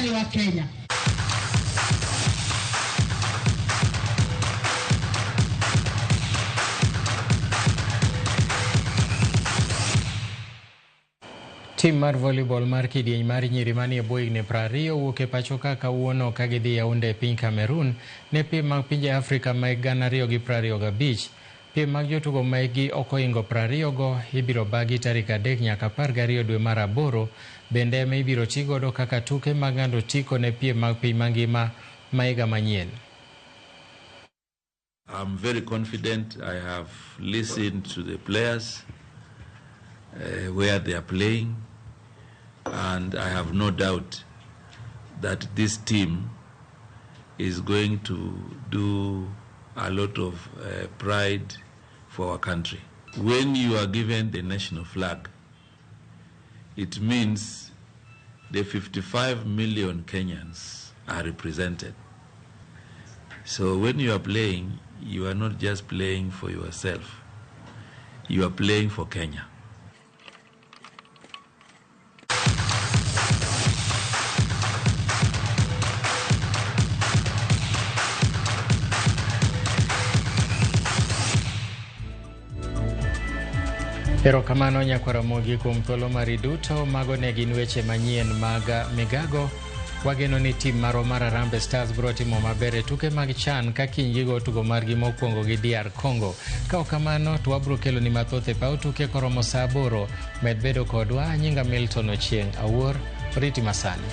Riwa Kenya. Tim mar volleyball mar kidieny mar nyiri manie bwo higni 20 wuok e pacho ka kawuono ka gidhi Yaounde e piny Cameroon ne piem mag pinje Afrika ma hik 2025. Piem mag jotugo ma hikgi ok ohingo 20 go ibiro bagi tarik 3 nyaka 12 dwe mar aboro, bende ema ibiro ti godo kaka tuke mag ng'ado otiko ne piem mag piny mangima ma higa manyien. I'm very confident. I have listened to the players where they are playing, and I have no doubt that this team is going to do a lot of pride for our country. When you are given the national flag, it means the 55 million Kenyans are represented. So when you are playing, you are not just playing for yourself, you are playing for Kenya. Erokamano nyakwar Ramogi kuom thuolo mari duto. Mago ne gin weche manyien mag Migago. Wageno ni tim marwa mar Harambee Stars biro timo maber e tuke mag CHAN ka kiny gigo tugo margi mokwongo gi DR Congo. Ka ok kamano to wabiro kelo ni mathoth e paw tuke koromo saa 8. Med bedo kodwa. Nyinga Milton Ochieng' Awuor. Oriti masani.